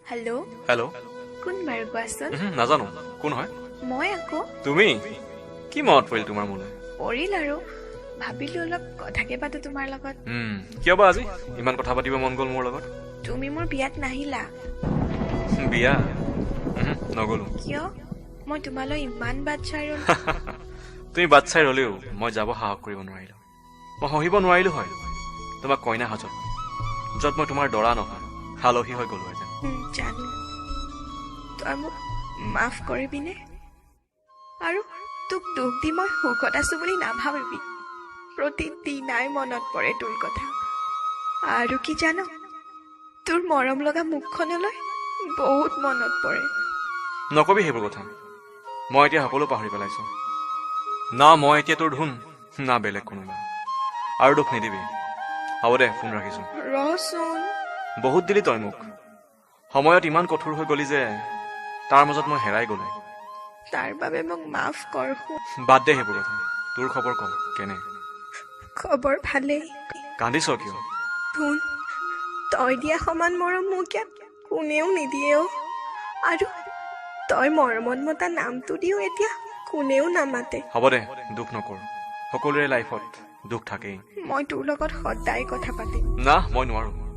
Hello'. Hello'. কোন বাৰু, কোৱাচোন? উহু, নাজানো কোন হয়। মই আকৌ। তুমি? কি মনত পৰিল তোমাৰ মোলৈ? পৰিল আৰু, ভাবিলো অলপ কথাকে পাতো তোমাৰ লগত। কিয় বা আজি ইমান কথা পাতিব মন গ'ল মোৰ লগত? তুমি মোৰ বিয়াত নাহিলা। বিয়া? উহু, নগ'লো। কিয়? মই তোমালৈ ইমান বাট চাই ৰলো। তুমি বাট চাই ৰলেও মই যাব সাহস কৰিব নোৱাৰিলো। মই সহিব নোৱাৰিলো হয় তোমাক কইনা সাজত, য'ত মই তোমাৰ দৰা নহয়, আলহী হৈ গ'লোহেঁতেন। জানো। তই মোক মাফ কৰিবিনে? আৰু তোক দুখ দি মই সুখত আছো বুলি নাভাবিবি। প্ৰতিদিনাই মনত পৰে তোৰ কথা। আৰু কি জান, তোৰ মৰম লগা মুখখনলৈ বহুত মনত পৰে। নকবি সেইবোৰ কথা। মই এতিয়া সকলো পাহৰি পেলাইছো। না মই এতিয়া তোৰ ধুন, না বেলেগ কোনোবা। আৰু দুখ নিদিবি। হ'ব দে, ফোন ৰাখিছো। ৰচোন। বহুত দিলি তই মোক। সময়ত ইমান কঠোৰ হৈ গলি যে তাৰ মাজত মই হেৰাই গলো। তাৰ বাবে মোক মাফ কৰ সোণ। বাদ দে সেইবোৰ কথা। তোৰ খবৰ ক, কেনে? খবৰ ভালেই। কান্দিছ কিয়? ধুন, তই দিয়া সমান মৰম মোক ইয়াত কোনেও নিদিয়ে অ'। আৰু তই মৰমত মতা নামটো দিও এতিয়া কোনেও নামাতে। হ'ব দে, দুখ নকৰ। সকলোৰে লাইফত দুখ থাকেই। মই তোৰ লগত সদায় কথা পাতিম। না, মই নোৱাৰো।